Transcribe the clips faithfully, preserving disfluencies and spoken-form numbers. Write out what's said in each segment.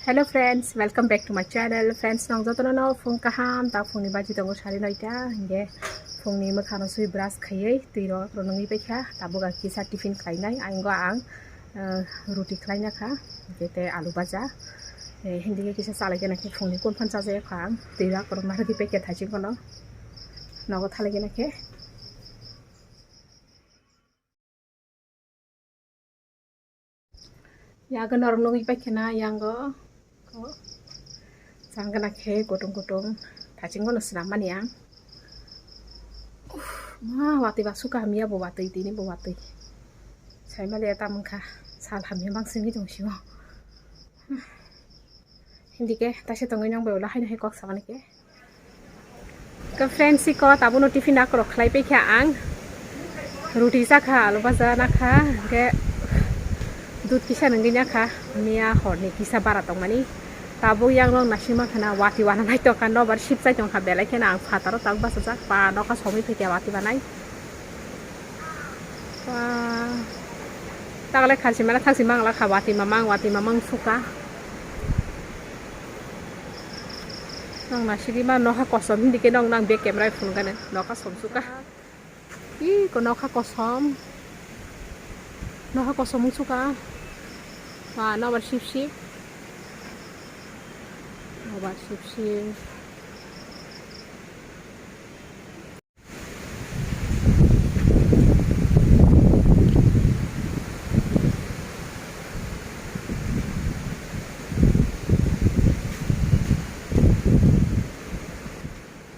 Hello friends, welcome back to my channel. Friends, nong jotono no phung kaham, ta phungni baji tongo sari noita, hingke phungni mwkhano sui brush khaiwi twi rok ronwi paikha, tabuk ang kisa tiffin khlainai, aingo ang, eh, ruti khlaina kha, hingke tei alu baja, eh, hindi khe kisa chalai gana khe phungni kun phan chajak kha ang, twi rok rok narwgwi paikha thaiching kono, nogo thalai gana khe. Yago norok nugwi paikha na yango. Ko. Changana khe kutung kutung. Thachingo no swnam mani ang. Uff, ma watwi ba suka hamya bo watwi tini bo watwi. Saimali eta mangkha. Sal hamya bang simi tong sio. Hindi ke taise tongwi nang bai ulo haino hai kok samani ke. Ke friends, iko tabukno tiffin akorok khlai paikha ang. Ruti chakha, alu baja nakha, hingke dud kisa nungwi nakha. Miya horni kisa bara tongmani. Tabuk yang rok naisingma khana wati wana nai tongkha, nobar sip chai tongkha, belai kheno ang phataro tabuk bachajak, pa nokha somwi phaikha wati banai. Wah. Tagle khalsi mala thaksi mangla kha, wati mamang, wati mamang suka. Nang na sigi ma nokha kosom hindi ke nong nang bek camera phone gane nokha som suka. Ih, ko nokha kosom. Nokha kosom suka. Wah, nobar sip sip. Nobar sip sip.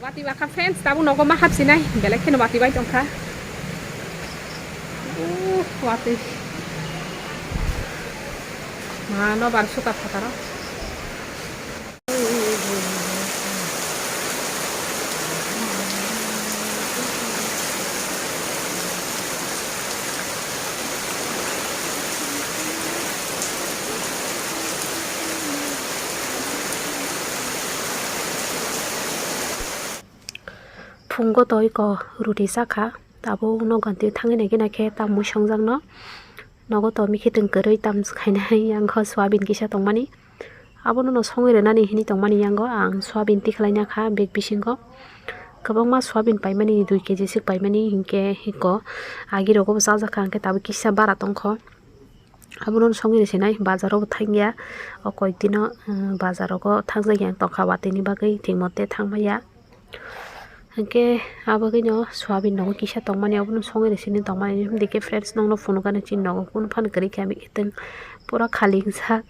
Wati wakha friends, tabuk nogo ma hapsinai, belai kheno wati bai tongkha. Uh, wati. Ma nobar suka phataro. Phungo toi ko ruti sakha, tabuk no ganti thangwi nai gina khe tam mui songjakno. Nogo to mikhe tong kwrwi tam khainai, yang kho soyabin kisa tongmani. Abono no songwi rwnani hini tongmani yango ang soyabin tikhlaina kha bag bisingo. Kwbangma soyabin paimani, dui keji sik paimani, hinkhe hiko agi rogo bo chajak kha, hinkhe tabuk kisa bara tongkho. Abono songwi rwsinai, bazaro bo thangya, o koiktino, um, bazaro go thangjak yang tongkha, watini bagwi thik mote thangmaya. Hinkhe abagwino soyabin nogo kisa tongmani, abono songwi rwsini tongmani. Himdike friends, nongno phunukani chini nogo kunu phano kwrwi khe, amikhe tong pura khali wngjak.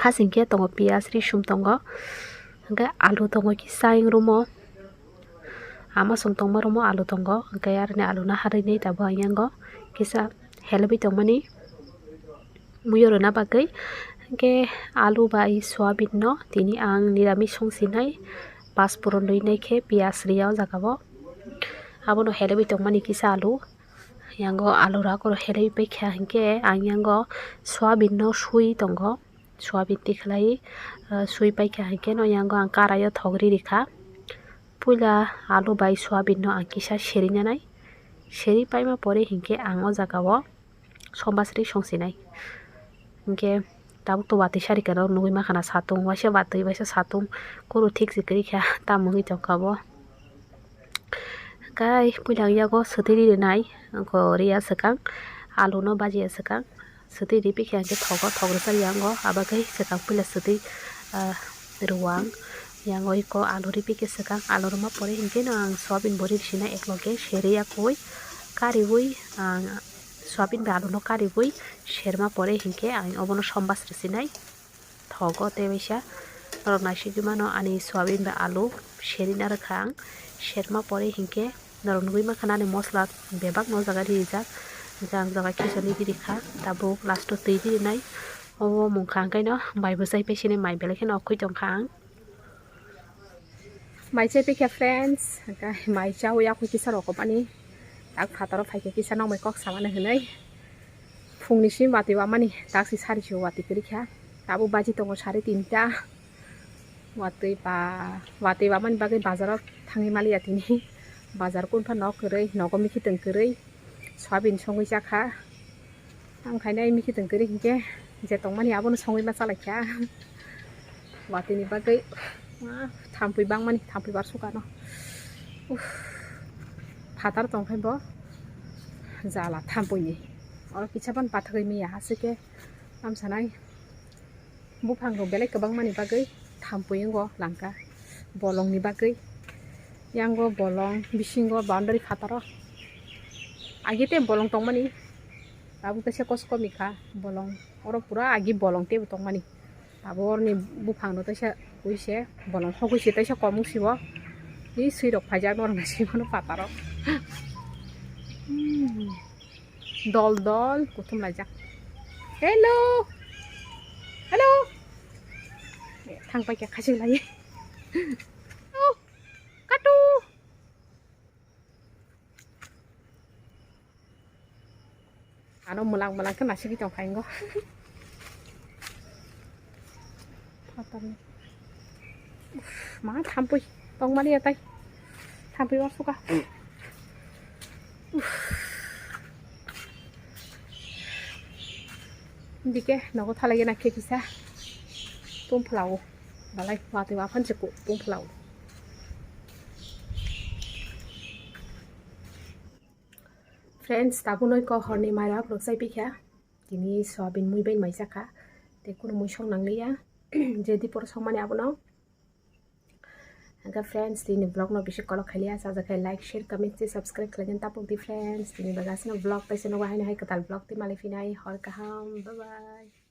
Hasing khe tongo piyaj, risum tongo, hinkhe alu tongo kisa ayang room o. Ama song tongma room o alu tongo, hinkhe aroni alu no harwi nai tabuk ayang o kisa helebwi tongmani muiyo rwna bagwi. Hinkhe alu bai soyabin no tini ang niramis songsinai, paspuron rwi nai khe piyaj rwi o jaga o. Abono helebwi tongmani kisa alu, yango alu rok oro helebwi paikha, hinkhe ang yango soyabin no sui tongo. Soyabin tikhlai, ah, sui paikha hinkhe no yango ang karai o thok ri rikha. Puila alu bai soyabin no ang kisa seri nanai. Seri paima pore hinkhe ang o jaga o sombas ri songsinai. Hinkhe tabuk to watwi sari khe nugwi mankha na satung, waisa watwi waisa satung, kuru thik se kwrwi kha, tamo wngwi tongkha bo. Kai puila ang yago swtwi ri rwnai, wngkha riya swkang, alu no bajiya swkang, swtwi ri pikha hinkhe thogo, thok rwchar yango, abo khe swkang puila swtwi, ah, rwang, yango iko alu ri pikha swkang, alu rwma pore hinkhe no ang soyabin bo ri sinai ekloge, seri yakui, kariui, ang soyabin bai alu no kariui serma pore hinkhe ang obono sombas rwsinai. Thogo tei waisa norok naisigwi mano ani soyabin bai alu seri narwkha ang. Serma pore hinkhe norok nugwi mankha nani mosla bebak no o jaga rijak. Hinkhe ang jaga khichani ri rikha, tabuk last o twi ri rinai. Obo mungkha hwnkhe no mai bwchai pai sini, mai belai kheno okhoi tongkha ang. Mai chai pikha friends, hwnkhe mai chawi yakui kisa rokopani. Tak phataro phaikhe kisa nokmai kok samani hwnwi. Phungni simi watwi wamani, taksi sari sio watwi kwrwikha. Tabuk baji tongo sari tinta. Watwi ba, watwi wamani bagwi bazaro thangwi maliya tini. Bazar kunpha nok kwrwi, nogo mikitwng kwrwi. Soyabin songwi chakha. Ang khainai mikitwng kwrwi hinkhe Je tongmani abono songwi ma chalai kha. Watini bagwi, ah, thampui bangmani, thampui bar sukano. Uff, phatar tongkhe bo jala thampuini. Oro kisa ban pathagwi miya, aswk khe tamsanai. Buphang rok belai kwbangmani bagwi thampui wngo langka bolongni bagwi. Yango bolong, bisingo boundary phataro. Agi tei bolong tongmani, tabuk teisa koskomi kha bolong. Oro pura agi bolong teibo tongmani. Tabuk oroni buphangno teisa kuise bolong hokhuise teisa komung sibo. Ni swirok phaijak norok naisingmano phataro. Hmm. Dol dol kuthum laijak. Hello. Hello. Thang paikha khaching lai. Oh, katu. Ano mwlang mwlang khe naisingwi tongkha ingo. Phatarni. Uff, ma thampui tongmani atai. Thampui bar suka. Uff. Dike nogo thalai gana khe kisa. Pum phlao. Balai watwi waphan se pum phlao. Friends, tabuk noi kok horni mairok rok chai pikha. Tini soyabin mui bai mai jakha. Tei kunu mui song nangliya. Je dipor songmani abono. Hingke friends, tini vlog no bisi kolok khailiya. Sajak khe like, share, comment, tei subscribe khlaina tapok di friends. Tini bagwi aswkno vlog tei se nogo haino hai kwtal vlog tei malai phinai hor kaham. Bye bye.